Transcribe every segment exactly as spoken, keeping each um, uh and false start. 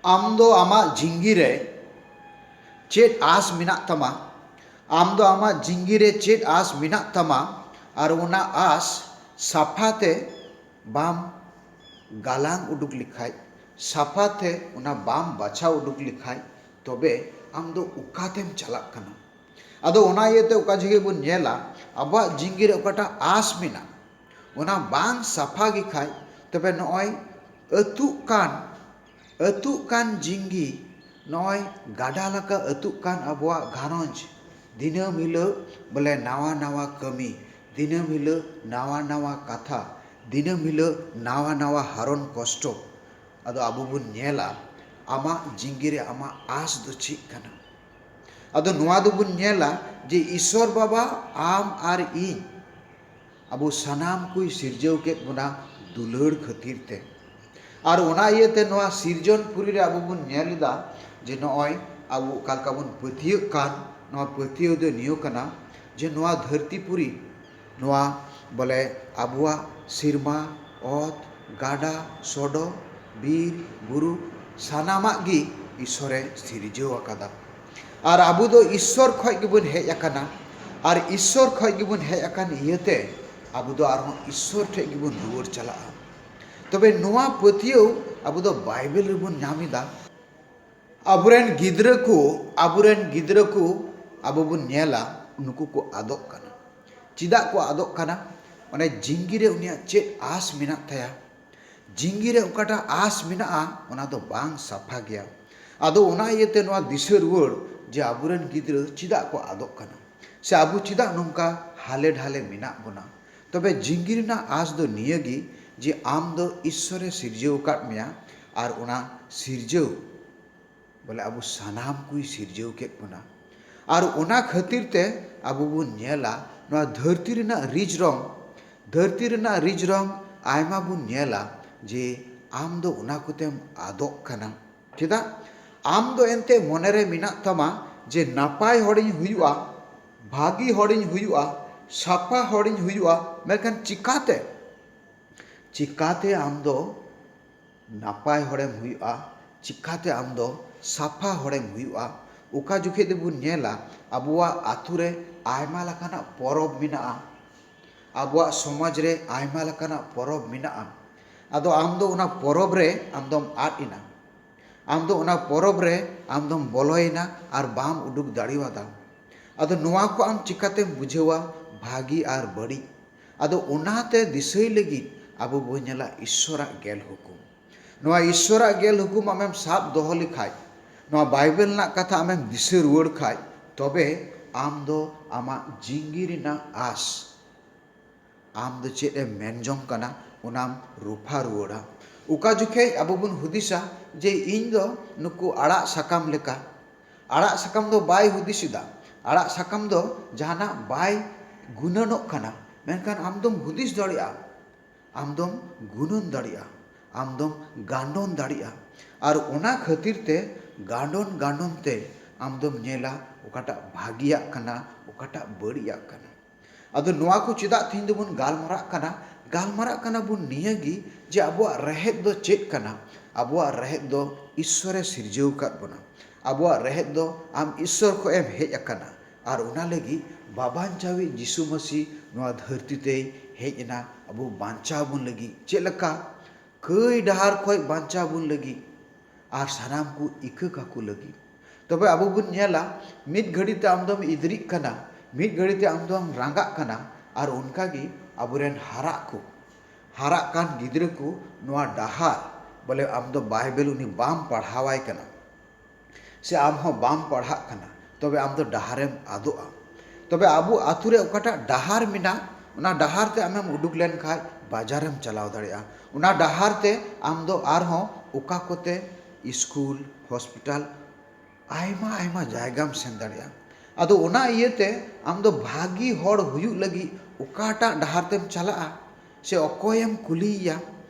ᱟᱢ ᱫᱚ ᱟᱢᱟᱜ ᱡᱤᱸᱜᱤ ᱨᱮ ᱪᱮᱫ ᱟᱸᱥ ᱢᱮᱱᱟᱜ ᱛᱟᱢᱟ? ᱟᱢ ᱫᱚ ᱟᱢᱟᱜ ᱡᱤᱸᱜᱤ ᱨᱮ ᱪᱮᱫ ᱟᱸᱥ ᱢᱮᱱᱟᱜ ᱛᱟᱢᱟ? ᱟᱨ ᱚᱱᱟ ᱟᱸᱥ ᱥᱟᱯᱷᱟ ᱛᱮ ᱵᱟᱢ ᱜᱟᱞᱟᱝ ᱩᱰᱩᱠ ᱞᱮᱠᱷᱟᱡ, ᱥᱟᱯᱷᱟ ᱛᱮ ᱚᱱᱟ ᱵᱟᱢ ᱵᱟᱪᱷᱟᱣ ᱩᱰᱩᱠ ᱞᱮᱠᱷᱟᱡ, ᱛᱚᱵᱮ ᱟᱢ ᱫᱚ ᱚᱠᱟᱛᱮᱢ ᱪᱟᱞᱟᱜ ᱠᱟᱱᱟ? ᱟᱫᱚ ᱚᱱᱟ ᱤᱭᱟᱹᱛᱮ ᱚᱠᱟ ᱡᱚᱠᱷᱮᱡ ᱵᱚᱱ ᱧᱮᱞᱟ, ᱟᱵᱚᱣᱟᱜ ᱡᱤᱸᱜᱤ ᱨᱮ ᱚᱠᱟᱴᱟᱜ ᱟᱸᱥ ᱢᱮᱱᱟᱜ, ᱚᱱᱟ ᱵᱟᱝ ᱥᱟᱯᱷᱟ ᱜᱮ ᱠᱷᱟᱡ, ᱛᱚᱵᱮ ᱱᱚᱜᱼᱚᱭ ᱟᱹᱛᱩᱜ ᱠᱟᱱ, ᱟᱹᱛᱩᱜ ᱠᱟᱱ ᱡᱤᱸᱜᱤ, ᱱᱚᱜᱼᱚᱭ ᱜᱟᱰᱟ ᱞᱮᱠᱟ ᱟᱹᱛᱩᱜ ᱠᱟᱱ ᱟᱵᱚᱣᱟᱜ ᱜᱷᱟᱨᱚᱸᱡᱽ, ᱫᱤᱱᱟᱹᱢ ᱦᱤᱞᱳᱜ ᱵᱚᱞᱮ ᱱᱟᱣᱟ ᱱᱟᱣᱟ ᱠᱟᱹᱢᱤ, ᱫᱤᱱᱟᱹᱢ ᱦᱤᱞᱳᱜ ᱱᱟᱣᱟ ᱱᱟᱣᱟ ᱠᱟᱛᱷᱟ, ᱫᱤᱱᱟᱹᱢ ᱦᱤᱞᱳᱜ ᱱᱟᱣᱟ ᱱᱟᱣᱟ ᱦᱟᱨᱚᱱ ᱠᱚᱥᱴᱚ᱾ ᱟᱫᱚ ᱟᱵᱚ ᱵᱚᱱ ᱧᱮᱞᱟ, ᱟᱢᱟᱜ ᱡᱤᱸᱜᱤ ᱨᱮ ᱟᱢᱟᱜ ᱟᱸᱥ ᱫᱚ ᱪᱮᱫ ᱠᱟᱱᱟ? ᱟᱫᱚ ᱱᱚᱣᱟ ᱫᱚᱵᱚᱱ ᱧᱮᱞᱟ ᱡᱮ ᱤᱥᱚᱨ ᱵᱟᱵᱟ, ᱟᱢ ᱟᱨ ᱤᱧ, ᱟᱵᱚ ᱥᱟᱱᱟᱢ ᱠᱚᱭ ᱥᱤᱨᱡᱟᱹᱣ ᱠᱮᱫ ᱵᱚᱱᱟ ᱫᱩᱞᱟᱹᱲ ᱠᱷᱟᱹᱛᱤᱨ ᱛᱮ᱾ ᱟᱨ ᱚᱱᱟ ᱤᱭᱟᱹᱛᱮ ᱱᱚᱣᱟ ᱥᱤᱨᱡᱚᱱ ᱯᱩᱨᱤ ᱨᱮ ᱟᱵᱚ ᱵᱚᱱ ᱧᱮᱞ ᱮᱫᱟ ᱡᱮ ᱱᱚᱜᱼᱚᱭ ᱟᱵᱚ ᱚᱠᱟ ᱞᱮᱠᱟ ᱵᱚᱱ ᱯᱟᱹᱛᱭᱟᱹᱜ ᱠᱟᱱ, ᱱᱚᱣᱟ ᱯᱟᱹᱛᱭᱟᱹᱣ ᱫᱚ ᱱᱤᱭᱟᱹ ᱠᱟᱱᱟ ᱡᱮ ᱱᱚᱣᱟ ᱫᱷᱟᱹᱨᱛᱤ ᱯᱩᱨᱤ, ᱱᱚᱣᱟ ᱵᱚᱞᱮ ᱟᱵᱚᱣᱟᱜ ᱥᱮᱨᱢᱟ, ᱚᱛ, ᱜᱟᱰᱟ, ᱥᱚᱰᱚ, ᱵᱤᱨ, ᱵᱩᱨᱩ, ᱥᱟᱱᱟᱢᱟᱜ ᱜᱮ ᱤᱥᱚᱨᱮ ᱥᱤᱨᱡᱟᱹᱣ ᱟᱠᱟᱫᱟ᱾ ᱟᱨ ᱟᱵᱚ ᱫᱚ ᱤᱥᱚᱨ ᱠᱷᱚᱡ ᱜᱮᱵᱚᱱ ᱦᱮᱡ ᱟᱠᱟᱱᱟ᱾ ᱟᱨ ᱤᱥᱚᱨ ᱠᱷᱚᱡ ᱜᱮᱵᱚᱱ ᱦᱮᱡ ᱟᱠᱟᱱ ᱤᱭᱟᱹᱛᱮ ᱟᱵᱚ ᱫᱚ ᱟᱨᱦᱚᱸ ᱤᱥᱚᱨ ᱴᱷᱮᱡ ᱜᱮᱵᱚᱱ ᱨᱩᱣᱟᱹᱲ ᱪᱟᱞᱟᱜᱼᱟ᱾ ᱛᱚᱵᱮ ᱱᱚᱣᱟ ᱯᱟᱹᱛᱭᱟᱹᱣ ᱟᱵᱚ ᱫᱚ ᱵᱟᱭᱵᱮᱞ ᱨᱮᱵᱚᱱ ᱧᱟᱢ ᱮᱫᱟ᱾ ᱟᱵᱚᱨᱮᱱ ᱜᱤᱫᱽᱨᱟᱹ ᱠᱚ, ᱟᱵᱚᱨᱮᱱ ᱜᱤᱫᱽᱨᱟᱹ ᱠᱚ ᱟᱵᱚ ᱵᱚᱱ ᱧᱮᱞᱟ, ᱱᱩᱠᱩ ᱠᱚ ᱟᱫᱚᱜ ᱠᱟᱱᱟ᱾ ᱪᱮᱫᱟᱜ ᱠᱚ ᱟᱫᱚᱜ ᱠᱟᱱᱟ? ᱚᱱᱮ ᱡᱤᱸᱜᱤ ᱨᱮ ᱩᱱᱤᱭᱟᱜ ᱪᱮᱫ ᱟᱸᱥ ᱢᱮᱱᱟᱜ ᱛᱟᱭᱟ, ᱡᱤᱸᱜᱤ ᱨᱮ ᱚᱠᱟᱴᱟᱜ ᱟᱸᱥ ᱢᱮᱱᱟᱜᱼᱟ, ᱚᱱᱟ ᱫᱚ ᱵᱟᱝ ᱥᱟᱯᱷᱟ ᱜᱮᱭᱟ᱾ ᱟᱫᱚ ᱚᱱᱟ ᱤᱭᱟᱹᱛᱮ ᱱᱚᱣᱟ ᱫᱤᱥᱟᱹ ᱨᱩᱣᱟᱹᱲ ᱡᱮ ᱟᱵᱚᱨᱮᱱ ᱜᱤᱫᱽᱨᱟᱹ ᱪᱮᱫᱟᱜ ᱠᱚ ᱟᱫᱚᱜ ᱠᱟᱱᱟ, ᱥᱮ ᱟᱵᱚ ᱪᱮᱫᱟᱜ ᱱᱚᱝᱠᱟ ᱦᱟᱞᱮ ᱰᱷᱟᱞᱮ ᱢᱮᱱᱟᱜ ᱵᱚᱱᱟ᱾ ᱛᱚᱵᱮ ᱡᱤᱸᱜᱤ ᱨᱮᱱᱟᱜ ᱟᱸᱥ ᱫᱚ ᱱᱤᱭᱟᱹ ᱜᱮ ᱡᱮ ᱟᱢ ᱫᱚ ᱤᱥᱥᱚᱨᱮ ᱥᱤᱨᱡᱟᱹᱣ ᱟᱠᱟᱫ ᱢᱮᱭᱟ, ᱟᱨ ᱚᱱᱟ ᱥᱤᱨᱡᱟᱹᱣ ᱵᱚᱞᱮ ᱟᱵᱚ ᱥᱟᱱᱟᱢ ᱠᱚᱭ ᱥᱤᱨᱡᱟᱹᱣ ᱠᱮᱫ ᱵᱚᱱᱟ᱾ ᱟᱨ ᱚᱱᱟ ᱠᱷᱟᱹᱛᱤᱨ ᱛᱮ ᱟᱵᱚ ᱵᱚᱱ ᱧᱮᱞᱟ ᱱᱚᱣᱟ ᱫᱷᱟᱹᱨᱛᱤ ᱨᱮᱱᱟᱜ ᱨᱤᱡ ᱨᱚᱝ, ᱫᱷᱟᱹᱨᱛᱤ ᱨᱮᱱᱟᱜ ᱨᱤᱡ ᱨᱚᱝ ᱟᱭᱢᱟ ᱵᱚᱱ ᱧᱮᱞᱟ ᱡᱮ ᱟᱢ ᱫᱚ ᱚᱱᱟ ᱠᱚᱛᱮᱢ ᱟᱫᱚᱜ ᱠᱟᱱᱟ᱾ ᱪᱮᱫᱟᱜ? ᱟᱢ ᱫᱚ ᱮᱱᱛᱮ ᱢᱚᱱᱮ ᱨᱮ ᱢᱮᱱᱟᱜ ᱛᱟᱢᱟ ᱡᱮ ᱱᱟᱯᱟᱭ ᱦᱚᱲᱤᱧ ᱦᱩᱭᱩᱜᱼᱟ, ᱵᱷᱟᱹᱜᱤ ᱦᱚᱲᱤᱧ ᱦᱩᱭᱩᱜᱼᱟ, ᱥᱟᱯᱷᱟ ᱦᱚᱲᱤᱧ ᱦᱩᱭᱩᱜᱼᱟ᱾ ᱢᱮᱱᱠᱷᱟᱱ ᱪᱤᱠᱟᱛᱮ, ᱪᱤᱠᱟᱛᱮ ᱟᱢ ᱫᱚ ᱱᱟᱯᱟᱭ ᱦᱚᱲᱮᱢ ᱦᱩᱭᱩᱜᱼᱟ, ᱪᱤᱠᱟᱹᱛᱮ ᱟᱢ ᱫᱚ ᱥᱟᱯᱷᱟ ᱦᱚᱲᱮᱢ ᱦᱩᱭᱩᱜᱼᱟ? ᱚᱠᱟ ᱡᱚᱠᱷᱮᱡ ᱫᱚᱵᱚᱱ ᱧᱮᱞᱟ, ᱟᱵᱚᱣᱟᱜ ᱟᱹᱛᱩ ᱨᱮ ᱟᱭᱢᱟ ᱞᱮᱠᱟᱱᱟᱜ ᱯᱚᱨᱚᱵᱽ ᱢᱮᱱᱟᱜᱼᱟ, ᱟᱵᱚᱣᱟᱜ ᱥᱚᱢᱟᱡᱽ ᱨᱮ ᱟᱭᱢᱟ ᱞᱮᱠᱟᱱᱟᱜ ᱯᱚᱨᱚᱵᱽ ᱢᱮᱱᱟᱜᱼᱟ᱾ ᱟᱫᱚ ᱟᱢ ᱫᱚ ᱚᱱᱟ ᱯᱚᱨᱚᱵᱽ ᱨᱮ ᱟᱢ ᱫᱚᱢ ᱟᱫ ᱮᱱᱟ, ᱟᱢ ᱫᱚ ᱚᱱᱟ ᱯᱚᱨᱚᱵᱽ ᱨᱮ ᱟᱢ ᱫᱚᱢ ᱵᱚᱞᱚᱭᱮᱱᱟ ᱟᱨ ᱵᱟᱢ ᱩᱰᱩᱠ ᱫᱟᱲᱮᱭᱟᱫᱟ᱾ ᱟᱫᱚ ᱱᱚᱣᱟ ᱠᱚ ᱟᱢ ᱪᱤᱠᱟᱹᱛᱮᱢ ᱵᱩᱡᱷᱟᱹᱣᱟ ᱵᱷᱟᱹᱜᱤ ᱟᱨ ᱵᱟᱹᱲᱤᱡ? ᱟᱫᱚ ᱚᱱᱟᱛᱮ ᱫᱤᱥᱟᱹᱭ ᱞᱟᱹᱜᱤᱫ ᱟᱵᱚ ᱵᱚᱱ ᱧᱮᱞᱟ ᱤᱥᱥᱚᱨᱟᱜ ᱜᱮᱞ ᱦᱩᱠᱩᱢ᱾ ᱱᱚᱣᱟ ᱤᱥᱥᱚᱨᱟᱜ ᱜᱮᱞ ᱦᱩᱠᱩᱢ ᱟᱢᱮᱢ ᱥᱟᱵ ᱫᱚᱦᱚ ᱞᱮᱠᱷᱟᱡ, ᱱᱚᱣᱟ ᱵᱟᱭᱵᱮᱞ ᱨᱮᱱᱟᱜ ᱠᱟᱛᱷᱟ ᱟᱢᱮᱢ ᱫᱤᱥᱟᱹ ᱨᱩᱣᱟᱹᱲ ᱠᱷᱟᱡ, ᱛᱚᱵᱮ ᱟᱢ ᱫᱚ ᱟᱢᱟᱜ ᱡᱤᱝᱜᱤ ᱨᱮᱱᱟᱜ ᱟᱥ, ᱟᱢ ᱫᱚ ᱪᱮᱫ ᱮᱢ ᱢᱮᱱ ᱡᱚᱝ ᱠᱟᱱᱟ, ᱚᱱᱟᱢ ᱨᱚᱯᱷᱟ ᱨᱩᱣᱟᱹᱲᱟ᱾ ᱚᱠᱟ ᱡᱚᱠᱷᱮᱡ ᱟᱵᱚ ᱵᱚᱱ ᱦᱩᱫᱤᱥᱟ ᱡᱮ ᱤᱧ ᱫᱚ ᱱᱩᱠᱩ ᱟᱲᱟᱜ ᱥᱟᱠᱟᱢ ᱞᱮᱠᱟ, ᱟᱲᱟᱜ ᱥᱟᱠᱟᱢ ᱫᱚ ᱵᱟᱭ ᱦᱩᱫᱤᱥ ᱮᱫᱟ, ᱟᱲᱟᱜ ᱥᱟᱠᱟᱢ ᱫᱚ ᱡᱟᱦᱟᱱᱟᱜ ᱵᱟᱭ ᱜᱩᱱᱟᱹᱱᱚᱜ ᱠᱟᱱᱟ, ᱢᱮᱱᱠᱷᱟᱱ ᱟᱢ ᱫᱚᱢ ᱦᱩᱫᱤᱥ ᱫᱟᱲᱮᱭᱟᱜᱼᱟ, ᱟᱢ ᱫᱚᱢ ᱜᱩᱱᱟᱹᱱ ᱫᱟᱲᱮᱭᱟᱜᱼᱟ, ᱟᱢ ᱫᱚᱢ ᱜᱟᱱᱰᱚᱱ ᱫᱟᱲᱮᱭᱟᱜᱼᱟ᱾ ᱟᱨ ᱚᱱᱟ ᱠᱷᱟᱹᱛᱤᱨ ᱛᱮ ᱜᱟᱱᱰᱚᱱ ᱜᱟᱱᱰᱚᱱ ᱛᱮ ᱟᱢ ᱫᱚᱢ ᱧᱮᱞᱟ ᱚᱠᱟᱴᱟᱜ ᱵᱷᱟᱹᱜᱤᱭᱟᱜ ᱠᱟᱱᱟ, ᱚᱠᱟᱴᱟᱜ ᱵᱟᱹᱲᱤᱡᱟᱜ ᱠᱟᱱᱟ᱾ ᱟᱫᱚ ᱱᱚᱣᱟ ᱠᱚ ᱪᱮᱫᱟᱜ ᱛᱮᱦᱮᱧ ᱫᱚᱵᱚᱱ ᱜᱟᱞᱢᱟᱨᱟᱜ ᱠᱟᱱᱟ? ᱜᱟᱞᱢᱟᱨᱟᱜ ᱠᱟᱱᱟ ᱵᱚᱱ ᱱᱤᱭᱟᱹ ᱜᱮ ᱡᱮ ᱟᱵᱚᱣᱟᱜ ᱨᱮᱦᱮᱫ ᱫᱚ ᱪᱮᱫ ᱠᱟᱱᱟ? ᱟᱵᱚᱣᱟᱜ ᱨᱮᱦᱮᱫ ᱫᱚ ᱤᱥᱥᱚᱨᱮ ᱥᱤᱨᱡᱟᱹᱣ ᱟᱠᱟᱫ ᱵᱚᱱᱟ᱾ ᱟᱵᱚᱣᱟᱜ ᱨᱮᱦᱮᱫ ᱫᱚ ᱟᱢ ᱤᱥᱥᱚᱨ ᱠᱷᱚᱱ ᱮᱢ ᱦᱮᱡ ᱟᱠᱟᱱᱟ᱾ ᱟᱨ ᱚᱱᱟ ᱞᱟᱹᱜᱤᱫ ᱵᱟᱵᱟᱧᱪᱟᱣᱤᱡ ᱡᱤᱥᱩ ᱢᱟᱹᱥᱤ ᱱᱚᱣᱟ ᱫᱷᱟᱹᱨᱛᱤ ᱛᱮᱭ ᱦᱮᱡ ᱮᱱᱟ ᱟᱵᱚ ᱵᱟᱧᱪᱟᱣ ᱵᱚᱱ ᱞᱟᱹᱜᱤᱫ᱾ ᱪᱮᱫ ᱞᱮᱠᱟ? ᱠᱟᱹᱭ ᱰᱟᱦᱟᱨ ᱠᱷᱚᱱ ᱵᱟᱧᱪᱟᱣ ᱵᱚᱱ ᱞᱟᱹᱜᱤᱫ᱾ ᱟᱨ ᱥᱟᱱᱟᱢ ᱠᱚ ᱤᱠᱟᱹ ᱠᱟᱠᱚ ᱞᱟᱹᱜᱤᱫ᱾ ᱛᱚᱵᱮ ᱟᱵᱚ ᱵᱚᱱ ᱧᱮᱞᱟ, ᱢᱤᱫ ᱜᱷᱟᱹᱲᱤ ᱛᱮ ᱟᱢ ᱫᱚᱢ ᱤᱫᱨᱤᱜ ᱠᱟᱱᱟ, ᱢᱤᱫ ᱜᱷᱟᱹᱲᱤ ᱛᱮ ᱟᱢ ᱫᱚᱢ ᱨᱟᱸᱜᱟᱜ ᱠᱟᱱᱟ, ᱟᱨ ᱚᱱᱠᱟ ᱜᱮ ᱟᱵᱚᱨᱮᱱ ᱦᱟᱨᱟᱜ ᱠᱚ, ᱦᱟᱨᱟᱜ ᱠᱟᱱ ᱜᱤᱫᱽᱨᱟᱹ ᱠᱚ ᱱᱚᱣᱟ ᱰᱟᱦᱟᱨ, ᱵᱚᱞᱮ ᱟᱢ ᱫᱚ ᱵᱟᱭᱵᱮᱞ ᱩᱱᱤ ᱵᱟᱢ ᱯᱟᱲᱦᱟᱣᱟᱭ ᱠᱟᱱᱟ, ᱥᱮ ᱟᱢ ᱦᱚᱸ ᱵᱟᱢ ᱯᱟᱲᱦᱟᱜ ᱠᱟᱱᱟ, ᱛᱚᱵᱮ ᱟᱢ ᱫᱚ ᱰᱟᱦᱟᱨᱮᱢ ᱟᱫᱚᱜᱼᱟ᱾ ᱛᱚᱵᱮ ᱟᱵᱚ ᱟᱹᱛᱩ ᱨᱮ ᱚᱠᱟᱴᱟᱜ ᱰᱟᱦᱟᱨ ᱢᱮᱱᱟᱜ, ᱚᱱᱟ ᱰᱟᱦᱟᱨ ᱛᱮ ᱟᱢᱮᱢ ᱩᱰᱩᱠ ᱞᱮᱱᱠᱷᱟᱡ ᱵᱟᱡᱟᱨᱮᱢ ᱪᱟᱞᱟᱣ ᱫᱟᱲᱮᱭᱟᱜᱼᱟ᱾ ᱚᱱᱟ ᱰᱟᱦᱟᱨ ᱛᱮ ᱟᱢ ᱫᱚ ᱟᱨᱦᱚᱸ ᱚᱠᱟ ᱠᱚᱛᱮ ᱥᱠᱩᱞ, ᱦᱚᱥᱯᱤᱴᱟᱞ, ᱟᱭᱢᱟ ᱟᱭᱢᱟ ᱡᱟᱭᱜᱟᱢ ᱥᱮᱱ ᱫᱟᱲᱮᱭᱟᱜᱼᱟ᱾ ᱟᱫᱚ ᱚᱱᱟ ᱤᱭᱟᱹᱛᱮ ᱟᱢ ᱫᱚ ᱵᱷᱟᱹᱜᱤ ᱦᱚᱲ ᱦᱩᱭᱩᱜ ᱞᱟᱹᱜᱤᱫ ᱚᱠᱟᱴᱟᱜ ᱰᱟᱦᱟᱨ ᱛᱮᱢ ᱪᱟᱞᱟᱜᱼᱟ, ᱥᱮ ᱚᱠᱚᱭᱮᱢ ᱠᱩᱞᱤᱭᱮᱭᱟ,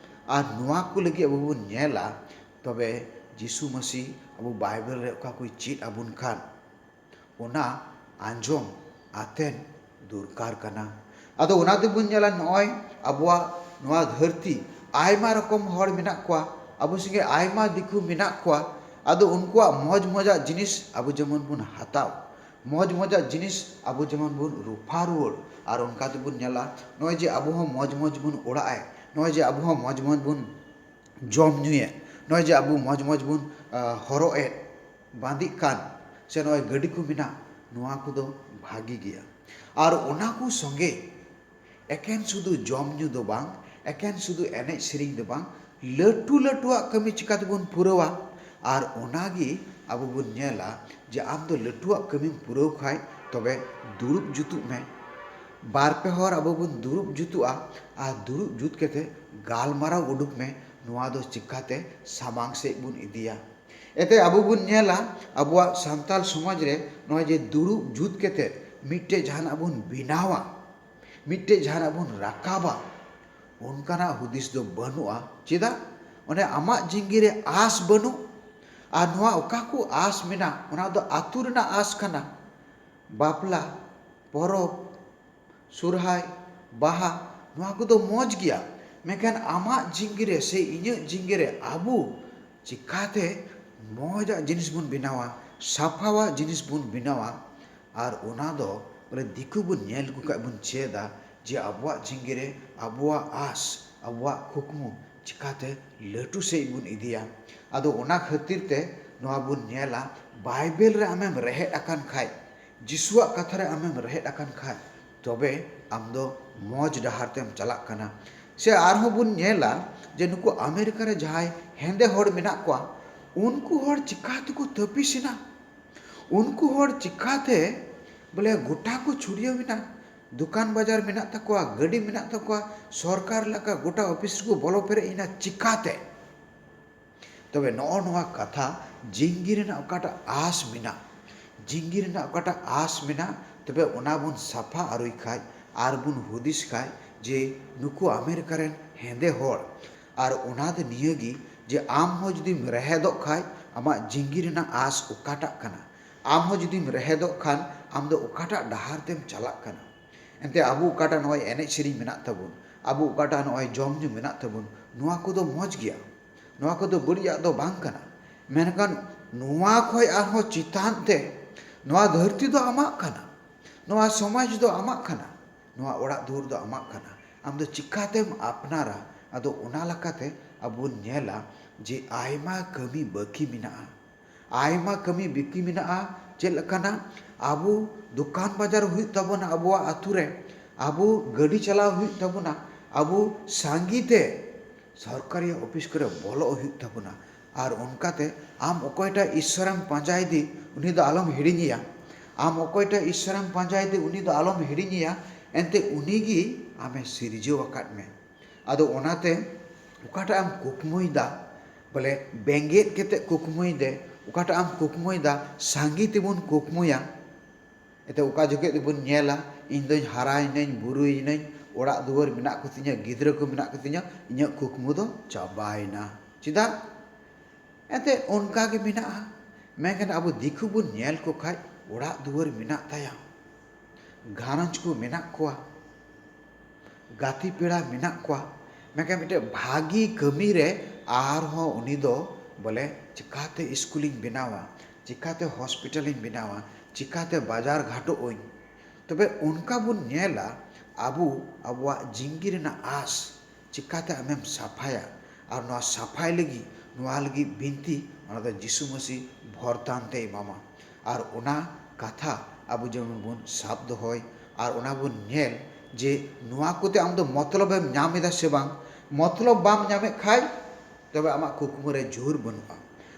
ᱟᱨ ᱱᱚᱣᱟ ᱠᱚ ᱞᱟᱹᱜᱤᱫ ᱟᱵᱚ ᱵᱚᱱ ᱧᱮᱞᱟ, ᱛᱚᱵᱮ ᱡᱤᱥᱩ ᱢᱟᱹᱥᱤ ᱟᱵᱚ ᱵᱟᱭᱵᱮᱞ ᱨᱮ ᱚᱠᱟ ᱠᱚᱭ ᱪᱮᱫ ᱟᱵᱚᱱ ᱠᱷᱟᱱ, ᱚᱱᱟ ᱟᱸᱡᱚᱢ ᱟᱛᱮᱱ ᱫᱚᱨᱠᱟᱨ ᱠᱟᱱᱟ᱾ ᱟᱫᱚ ᱚᱱᱟ ᱛᱮᱵᱚᱱ ᱧᱮᱞᱟ, ᱱᱚᱜᱼᱚᱭ ᱟᱵᱚᱣᱟᱜ ᱱᱚᱣᱟ ᱫᱷᱟᱹᱨᱛᱤ ᱟᱭᱢᱟ ᱨᱚᱠᱚᱢ ᱦᱚᱲ ᱢᱮᱱᱟᱜ ᱠᱚᱣᱟ, ᱟᱵᱚ ᱥᱚᱸᱜᱮ ᱟᱭᱢᱟ ᱫᱤᱠᱩ ᱢᱮᱱᱟᱜ ᱠᱚᱣᱟ᱾ ᱟᱫᱚ ᱩᱱᱠᱩᱣᱟᱜ ᱢᱚᱡᱽ ᱢᱚᱡᱟᱜ ᱡᱤᱱᱤᱥ ᱟᱵᱚ ᱡᱮᱢᱚᱱ ᱵᱚᱱ ᱦᱟᱛᱟᱣ, ᱢᱚᱡᱽ ᱢᱚᱡᱟᱜ ᱡᱤᱱᱤᱥ ᱟᱵᱚ ᱡᱮᱢᱚᱱ ᱵᱚᱱ ᱨᱩᱯᱷᱟ ᱨᱩᱣᱟᱹᱲ᱾ ᱟᱨ ᱚᱱᱠᱟ ᱛᱮᱵᱚᱱ ᱧᱮᱞᱟ, ᱱᱚᱜᱼᱚᱭ ᱡᱮ ᱟᱵᱚ ᱦᱚᱸ ᱢᱚᱡᱽ ᱢᱚᱡᱽ ᱵᱚᱱ ᱚᱲᱟᱜ ᱮᱫ, ᱱᱚᱜᱼᱚᱭ ᱡᱮ ᱟᱵᱚ ᱦᱚᱸ ᱢᱚᱡᱽ ᱢᱚᱡᱽ ᱵᱚᱱ ᱡᱚᱢ ᱧᱩᱭᱮᱫ, ᱱᱚᱜᱼᱚᱭ ᱡᱮ ᱟᱵᱚ ᱢᱚᱡᱽ ᱢᱚᱡᱽ ᱵᱚᱱ, ᱟ, ᱦᱚᱨᱚᱜ ᱮᱫ, ᱵᱟᱸᱫᱮᱜ ᱠᱟᱱ, ᱥᱮ ᱱᱚᱜᱼᱚᱭ ᱜᱟᱹᱰᱤ ᱠᱚ ᱢᱮᱱᱟᱜ, ᱱᱚᱣᱟ ᱠᱚᱫᱚ ᱵᱷᱟᱜᱤ ᱜᱮᱭᱟ᱾ ᱟᱨ ᱚᱱᱟ ᱠᱚ ᱥᱚᱸᱜᱮ ᱮᱠᱮᱱ ᱥᱩᱫᱷᱩ ᱡᱚᱢ ᱧᱩ ᱫᱚ ᱵᱟᱝ, ᱮᱠᱮᱱ ᱥᱩᱫᱷᱩ ᱮᱱᱮᱡ ᱥᱮᱨᱮᱧ ᱫᱚ ᱵᱟᱝ, ᱞᱟᱹᱴᱩ ᱞᱟᱹᱴᱩᱣᱟᱜ ᱠᱟᱹᱢᱤ ᱪᱤᱠᱟ ᱛᱮᱵᱚᱱ ᱯᱩᱨᱟᱹᱣᱟ? ᱟᱨ ᱚᱱᱟᱜᱮ ᱟᱵᱚ ᱵᱚᱱ ᱧᱮᱞᱟ ᱡᱮ ᱟᱢ ᱫᱚ ᱞᱟᱹᱴᱩᱣᱟᱜ ᱠᱟᱹᱢᱤᱢ ᱯᱩᱨᱟᱹᱣ ᱠᱷᱟᱡ ᱛᱚᱵᱮ ᱫᱩᱲᱩᱵ ᱡᱩᱛᱩᱜ ᱢᱮ᱾ ᱵᱟᱨ ᱯᱮ ᱦᱚᱲ ᱟᱵᱚ ᱵᱚᱱ ᱫᱩᱲᱩᱵ ᱡᱩᱛᱩᱜᱼᱟ, ᱟᱨ ᱫᱩᱲᱩᱵ ᱡᱩᱛ ᱠᱟᱛᱮ ᱜᱟᱞᱢᱟᱨᱟᱣ ᱩᱰᱩᱠ ᱢᱮ, ᱱᱚᱣᱟ ᱫᱚ ᱪᱤᱠᱟᱛᱮ ᱥᱟᱢᱟᱝ ᱥᱮᱫ ᱵᱚᱱ ᱤᱫᱤᱭᱟ᱾ ᱮᱱᱛᱮ ᱟᱵᱚ ᱵᱚᱱ ᱧᱮᱞᱟ, ᱟᱵᱚᱣᱟᱜ ᱥᱟᱱᱛᱟᱞ ᱥᱚᱢᱟᱡᱽ ᱨᱮ ᱱᱚᱜᱼᱚᱭ ᱡᱮ ᱫᱩᱲᱩᱵ ᱡᱩᱛ ᱠᱟᱛᱮ ᱢᱤᱫᱴᱮᱡ ᱡᱟᱦᱟᱱᱟᱜ ᱵᱚᱱ ᱵᱮᱱᱟᱣᱟ, ᱢᱤᱫᱴᱮᱡ ᱡᱟᱦᱟᱱᱟᱜ ᱵᱚᱱ ᱨᱟᱠᱟᱵᱟ, ᱚᱱᱠᱟᱱᱟᱜ ᱦᱩᱫᱤᱥ ᱫᱚ ᱵᱟᱹᱱᱩᱜᱼᱟ᱾ ᱪᱮᱫᱟᱜ? ᱚᱱᱮ ᱟᱢᱟᱜ ᱡᱤᱝᱜᱤ ᱨᱮ ᱟᱸᱥ ᱵᱟᱹᱱᱩᱜ᱾ ᱟᱨ ᱱᱚᱣᱟ ᱚᱠᱟ ᱠᱚ ᱟᱸᱥ ᱢᱮᱱᱟᱜ, ᱚᱱᱟ ᱫᱚ ᱟᱹᱛᱩ ᱨᱮᱱᱟᱜ ᱟᱸᱥ ᱠᱟᱱᱟ᱾ ᱵᱟᱯᱞᱟ, ᱯᱚᱨᱚᱵᱽ, ᱥᱚᱨᱦᱟᱭ, ᱵᱟᱦᱟ, ᱱᱚᱣᱟ ᱠᱚᱫᱚ ᱢᱚᱡᱽ ᱜᱮᱭᱟ᱾ ᱢᱮᱱᱠᱷᱟᱱ ᱟᱢᱟᱜ ᱡᱤᱝᱜᱤ ᱨᱮ ᱥᱮ ᱤᱧᱟᱹᱜ ᱡᱤᱝᱜᱤ ᱨᱮ ᱟᱵᱚ ᱪᱤᱠᱟᱛᱮ ᱢᱚᱡᱟᱜ ᱡᱤᱱᱤᱥ ᱵᱚᱱ ᱵᱮᱱᱟᱣᱟ, ᱥᱟᱯᱷᱟᱣᱟᱜ ᱡᱤᱱᱤᱥ ᱵᱚᱱ ᱵᱮᱱᱟᱣᱟ? ᱟᱨ ᱚᱱᱟ ᱫᱚ ᱵᱚᱞᱮ ᱫᱤᱠᱩ ᱵᱚᱱ ᱧᱮᱞ ᱞᱮᱠᱚ ᱠᱷᱟᱡ ᱵᱚᱱ ᱪᱮᱫᱟ ᱡᱮ ᱟᱵᱚᱣᱟᱜ ᱡᱤᱝᱜᱤ ᱨᱮ ᱟᱵᱚᱣᱟᱜ ᱟᱸᱥ, ᱟᱵᱚᱣᱟᱜ ᱠᱩᱠᱢᱩ ᱪᱤᱠᱟᱛᱮ ᱞᱟᱹᱴᱩ ᱥᱮᱫ ᱵᱚᱱ ᱤᱫᱤᱭᱟ᱾ ᱟᱫᱚ ᱚᱱᱟ ᱠᱷᱟᱹᱛᱤᱨ ᱛᱮ ᱱᱚᱣᱟ ᱵᱚᱱ ᱧᱮᱞᱟ, ᱵᱟᱭᱵᱮᱞ ᱨᱮ ᱟᱢᱮᱢ ᱨᱮᱦᱮᱫ ᱟᱠᱟᱱ ᱠᱷᱟᱡ, ᱡᱤᱥᱩᱣᱟᱜ ᱠᱟᱛᱷᱟ ᱨᱮ ᱟᱢᱮᱢ ᱨᱮᱦᱮᱫ ᱟᱠᱟᱱ ᱠᱷᱟᱡ, ᱛᱚᱵᱮ ᱟᱢ ᱫᱚ ᱢᱚᱡᱽ ᱰᱟᱦᱟᱨ ᱛᱮᱢ ᱪᱟᱞᱟᱜ ᱠᱟᱱᱟ᱾ ᱥᱮ ᱟᱨᱦᱚᱸ ᱵᱚᱱ ᱧᱮᱞᱟ ᱡᱮ ᱱᱩᱠᱩ ᱟᱢᱮᱨᱤᱠᱟ ᱨᱮ ᱡᱟᱦᱟᱸᱭ ᱦᱮᱸᱫᱮ ᱦᱚᱲ ᱢᱮᱱᱟᱜ ᱠᱚᱣᱟ, ᱩᱱᱠᱩ ᱦᱚᱲ ᱪᱤᱠᱟ ᱛᱮᱠᱚ ᱛᱟᱹᱯᱤᱥ ᱮᱱᱟ? ᱩᱱᱠᱩ ᱦᱚᱲ ᱪᱤᱠᱟᱛᱮ ᱵᱚᱞᱮ ᱜᱚᱴᱟ ᱠᱚ ᱪᱷᱩᱲᱭᱟᱹᱣ ᱮᱱᱟ? ᱫᱚᱠᱟᱱ ᱵᱟᱡᱟᱨ ᱢᱮᱱᱟᱜ ᱛᱟᱠᱚᱣᱟ, ᱜᱟᱹᱰᱤ ᱢᱮᱱᱟᱜ ᱛᱟᱠᱚᱣᱟ, ᱥᱚᱨᱠᱟᱨ ᱞᱮᱠᱟ ᱜᱚᱴᱟ ᱚᱯᱷᱤᱥ ᱨᱮᱠᱚ ᱵᱚᱞᱚ ᱯᱮᱨᱮᱡ ᱮᱱᱟ᱾ ᱪᱤᱠᱟᱛᱮ? ᱛᱚᱵᱮ ᱱᱚᱜᱼᱚ ᱱᱚᱣᱟ ᱠᱟᱛᱷᱟ, ᱡᱤᱝᱜᱤ ᱨᱮᱱᱟᱜ ᱚᱠᱟᱴᱟᱜ ᱟᱸᱥ ᱢᱮᱱᱟᱜ, ᱡᱤᱝᱜᱤ ᱨᱮᱱᱟᱜ ᱚᱠᱟᱴᱟᱜ ᱟᱸᱥ ᱢᱮᱱᱟᱜ, ᱛᱚᱵᱮ ᱚᱱᱟ ᱵᱚᱱ ᱥᱟᱯᱷᱟ ᱟᱹᱨᱩᱭ ᱠᱷᱟᱡ ᱟᱨ ᱵᱚᱱ ᱦᱩᱫᱤᱥ ᱠᱷᱟᱡ ᱡᱮ ᱱᱩᱠᱩ ᱟᱢᱮᱨᱤᱠᱟ ᱨᱮᱱ ᱦᱮᱸᱫᱮ ᱦᱚᱲ, ᱟᱨ ᱚᱱᱟ ᱫᱚ ᱱᱤᱭᱟᱹ ᱜᱮ ᱡᱮ ᱟᱢ ᱦᱚᱸ ᱡᱩᱫᱤᱢ ᱨᱮᱦᱮᱫᱚᱜ ᱠᱷᱟᱡ, ᱟᱢᱟᱜ ᱡᱤᱝᱜᱤ ᱨᱮᱱᱟᱜ ᱟᱸᱥ ᱚᱠᱟᱴᱟᱜ ᱠᱟᱱᱟ? ᱟᱢ ᱦᱚᱸ ᱡᱩᱫᱤᱢ ᱨᱮᱦᱮᱫᱚᱜ ᱠᱷᱟᱱ, ᱟᱢ ᱫᱚ ᱚᱠᱟᱴᱟᱜ ᱰᱟᱦᱟᱨ ᱛᱮᱢ ᱪᱟᱞᱟᱜ ᱠᱟᱱᱟ? ᱮᱱᱛᱮ ᱟᱵᱚ ᱚᱠᱟᱴᱟᱜ ᱱᱚᱜᱼᱚᱭ ᱮᱱᱮᱡ ᱥᱮᱨᱮᱧ ᱢᱮᱱᱟᱜ ᱛᱟᱵᱚᱱ, ᱟᱵᱚ ᱚᱠᱟᱴᱟᱜ ᱱᱚᱜᱼᱚᱭ ᱡᱚᱢ ᱧᱩ ᱢᱮᱱᱟᱜ ᱛᱟᱵᱚᱱ, ᱱᱚᱣᱟ ᱠᱚᱫᱚ ᱢᱚᱡᱽ ᱜᱮᱭᱟ᱾ ᱱᱚᱣᱟ ᱠᱚᱫᱚ ᱵᱟᱹᱲᱤᱡᱟᱜ ᱫᱚ ᱵᱟᱝ ᱠᱟᱱᱟ᱾ ᱢᱮᱱᱠᱷᱟᱱ ᱱᱚᱣᱟ ᱠᱷᱚᱱ ᱟᱨᱦᱚᱸ ᱪᱮᱛᱟᱱ ᱛᱮ ᱱᱚᱣᱟ ᱫᱷᱟᱹᱨᱛᱤ ᱫᱚ ᱟᱢᱟᱜ ᱠᱟᱱᱟ, ᱱᱚᱣᱟ ᱥᱚᱢᱟᱡᱽ ᱫᱚ ᱟᱢᱟᱜ ᱠᱟᱱᱟ, ᱱᱚᱣᱟ ᱚᱲᱟᱜ ᱫᱩᱣᱟᱹᱨ ᱫᱚ ᱟᱢᱟᱜ ᱠᱟᱱᱟ᱾ ᱟᱢ ᱫᱚ ᱪᱤᱠᱟᱛᱮᱢ ᱟᱯᱱᱟᱨᱟ? ᱟᱫᱚ ᱚᱱᱟ ᱞᱮᱠᱟᱛᱮ ᱟᱵᱚ ᱵᱚᱱ ᱧᱮᱞᱟ ᱡᱮ ᱟᱭᱢᱟ ᱠᱟᱹᱢᱤ ᱵᱟᱹᱠᱤ ᱢᱮᱱᱟᱜᱼᱟ᱾ ᱟᱭᱢᱟ ᱠᱟᱹᱢᱤ ᱵᱟᱹᱠᱤ ᱢᱮᱱᱟᱜᱼᱟ᱾ ᱪᱮᱫ ᱞᱮᱠᱟᱱᱟᱜ? ᱟᱵᱚ ᱫᱚᱠᱟᱱ ᱵᱟᱡᱟᱨ ᱦᱩᱭᱩᱜ ᱛᱟᱵᱚᱱᱟ ᱟᱵᱚᱣᱟᱜ ᱟᱹᱛᱩ ᱨᱮ, ᱟᱵᱚ ᱜᱟᱹᱰᱤ ᱪᱟᱞᱟᱣ ᱦᱩᱭᱩᱜ ᱛᱟᱵᱚᱱᱟ, ᱟᱵᱚ ᱥᱟᱸᱜᱤ ᱛᱮ ᱥᱚᱨᱠᱟᱨᱤ ᱚᱯᱷᱤᱥ ᱠᱚᱨᱮ ᱵᱚᱞᱚᱜ ᱦᱩᱭᱩᱜ ᱛᱟᱵᱚᱱᱟ᱾ ᱟᱨ ᱚᱱᱠᱟᱛᱮ ᱟᱢ ᱚᱠᱚᱭᱴᱟᱜ ᱤᱥᱥᱚᱨᱮᱢ ᱯᱟᱸᱡᱟᱭᱮᱫᱮ, ᱩᱱᱤ ᱫᱚ ᱟᱞᱚᱢ ᱦᱤᱲᱤᱧᱮᱭᱟ᱾ ᱟᱢ ᱚᱠᱚᱭᱴᱟᱜ ᱤᱥᱥᱚᱨᱮᱢ ᱯᱟᱸᱡᱟᱭᱮᱫᱮ, ᱩᱱᱤ ᱫᱚ ᱟᱞᱚᱢ ᱦᱤᱲᱤᱧᱮᱭᱟ᱾ ᱮᱱᱛᱮ ᱩᱱᱤᱜᱮ ᱟᱢᱮ ᱥᱤᱨᱡᱟᱹᱣ ᱟᱠᱟᱫ ᱢᱮ᱾ ᱟᱫᱚ ᱚᱱᱟᱛᱮ ᱚᱠᱟᱴᱟᱜ ᱮᱢ ᱠᱩᱠᱢᱩᱭᱮᱫᱟ, ᱵᱚᱞᱮ ᱵᱮᱸᱜᱮᱫ ᱠᱟᱛᱮ ᱠᱩᱠᱢᱩᱭᱮᱫᱮ, ᱚᱠᱟᱴᱟᱜ ᱮᱢ ᱠᱩᱠᱢᱩᱭᱮᱫᱟ ᱥᱟᱸᱜᱤ ᱛᱮᱵᱚᱱ ᱠᱩᱠᱢᱩᱭᱟ᱾ ᱮᱱᱛᱮ ᱚᱠᱟ ᱡᱚᱠᱷᱮᱡ ᱫᱚᱵᱚᱱ ᱧᱮᱞᱟ, ᱤᱧ ᱫᱚᱧ ᱦᱟᱨᱟᱭᱮᱱᱟᱹᱧ, ᱵᱩᱨᱩᱭᱮᱱᱟᱹᱧ, ᱚᱲᱟᱜ ᱫᱩᱣᱟᱹᱨ ᱢᱮᱱᱟᱜ ᱠᱚᱛᱤᱧᱟ, ᱜᱤᱫᱽᱨᱟᱹ ᱠᱚ ᱢᱮᱱᱟᱜ ᱠᱚᱛᱤᱧᱟ, ᱤᱧᱟᱹᱜ ᱠᱩᱠᱢᱩ ᱫᱚ ᱪᱟᱵᱟᱭᱮᱱᱟ᱾ ᱪᱮᱫᱟᱜ? ᱮᱱᱛᱮ ᱚᱱᱠᱟ ᱜᱮ ᱢᱮᱱᱟᱜᱼᱟ᱾ ᱢᱮᱱᱠᱷᱟᱱ ᱟᱵᱚ ᱫᱤᱠᱩ ᱵᱚᱱ ᱧᱮᱞ ᱠᱚ ᱠᱷᱟᱡ, ᱚᱲᱟᱜ ᱫᱩᱣᱟᱹᱨ ᱢᱮᱱᱟᱜ ᱛᱟᱭᱟ, ᱜᱷᱟᱨᱚᱸᱡᱽ ᱠᱚ ᱢᱮᱱᱟᱜ ᱠᱚᱣᱟ, ᱜᱟᱛᱮ ᱯᱮᱲᱟ ᱢᱮᱱᱟᱜ ᱠᱚᱣᱟ, ᱢᱮᱱᱠᱷᱟᱱ ᱢᱤᱫᱴᱮᱱ ᱵᱷᱟᱹᱜᱤ ᱠᱟᱹᱢᱤ ᱨᱮ ᱟᱨᱦᱚᱸ ᱩᱱᱤ ᱫᱚ ᱵᱚᱞᱮ ᱪᱤᱠᱟᱛᱮ ᱥᱠᱩᱞᱤᱧ ᱵᱮᱱᱟᱣᱟ, ᱪᱤᱠᱟᱛᱮ ᱦᱚᱥᱯᱤᱴᱟᱞᱤᱧ ᱵᱮᱱᱟᱣᱟ, ᱪᱤᱠᱟᱛᱮ ᱵᱟᱡᱟᱨ ᱜᱷᱟᱴᱚᱜ ᱟᱹᱧ᱾ ᱛᱚᱵᱮ ᱚᱱᱠᱟ ᱵᱚᱱ ᱧᱮᱞᱟ, ᱟᱵᱚ ᱟᱵᱚᱣᱟᱜ ᱡᱤᱱᱫᱮᱜᱤ ᱨᱮᱱᱟᱜ ᱟᱥ ᱪᱤᱠᱟᱛᱮ ᱟᱢᱮᱢ ᱥᱟᱯᱷᱟᱭᱟ? ᱟᱨ ᱱᱚᱣᱟ ᱥᱟᱯᱷᱟᱭ ᱞᱟᱹᱜᱤᱫ, ᱱᱚᱣᱟ ᱞᱟᱹᱜᱤᱫ ᱵᱤᱱᱛᱤ, ᱚᱱᱟ ᱫᱚ ᱡᱤᱥᱩ ᱢᱟᱹᱥᱤ ᱵᱷᱚᱨᱛᱟᱱ ᱛᱮ ᱮᱢᱟᱢᱟ᱾ ᱟᱨ ᱚᱱᱟ ᱠᱟᱛᱷᱟ ᱟᱵᱚ ᱡᱮᱢᱚᱱ ᱵᱚᱱ ᱥᱟᱵ ᱫᱚᱦᱚᱭ, ᱟᱨ ᱚᱱᱟ ᱵᱚᱱ ᱧᱮᱞ ᱡᱮ ᱱᱚᱣᱟ ᱠᱚᱛᱮ ᱟᱢ ᱫᱚ ᱢᱚᱛᱞᱚᱵ ᱮᱢ ᱧᱟᱢ ᱮᱫᱟ ᱥᱮ ᱵᱟᱝ᱾ ᱢᱚᱛᱞᱚᱵ ᱵᱟᱢ ᱧᱟᱢᱮᱫ ᱠᱷᱟᱡ, ᱛᱚᱵᱮ ᱟᱢᱟᱜ ᱠᱩᱠᱢᱩ ᱨᱮ ᱡᱳᱨ ᱵᱟᱹᱱᱩᱜᱼᱟ᱾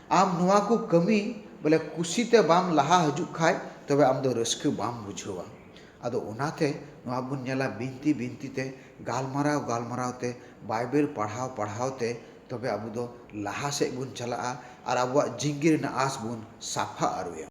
ᱟᱢ ᱱᱚᱣᱟ ᱠᱚ ᱠᱟᱹᱢᱤ ᱵᱚᱞᱮ ᱠᱩᱥᱤ ᱛᱮ ᱵᱟᱢ ᱞᱟᱦᱟ ᱦᱤᱡᱩᱜ ᱠᱷᱟᱡ, ᱛᱚᱵᱮ ᱟᱢ ᱫᱚ ᱨᱟᱹᱥᱠᱟᱹ ᱵᱟᱢ ᱵᱩᱡᱷᱟᱹᱣᱟ᱾ ᱟᱫᱚ ᱚᱱᱟᱛᱮ ᱱᱚᱣᱟ ᱵᱚᱱ ᱧᱮᱞᱟ, ᱵᱤᱱᱛᱤ ᱵᱤᱱᱛᱤ ᱛᱮ, ᱜᱟᱞᱢᱟᱨᱟᱣ ᱜᱟᱞᱢᱟᱨᱟᱣ ᱛᱮ, ᱵᱟᱭᱵᱮᱞ ᱯᱟᱲᱦᱟᱣ ᱯᱟᱲᱦᱟᱣ ᱛᱮ, ᱛᱚᱵᱮ ᱟᱵᱚ ᱫᱚ ᱞᱟᱦᱟ ᱥᱮᱫ ᱵᱚᱱ ᱪᱟᱞᱟᱜᱼᱟ ᱟᱨ ᱟᱵᱚᱣᱟᱜ ᱡᱤᱱᱫᱮᱜᱤ ᱨᱮᱱᱟᱜ ᱟᱸᱥ ᱵᱚᱱ ᱥᱟᱯᱷᱟ ᱟᱹᱨᱩᱭᱟ᱾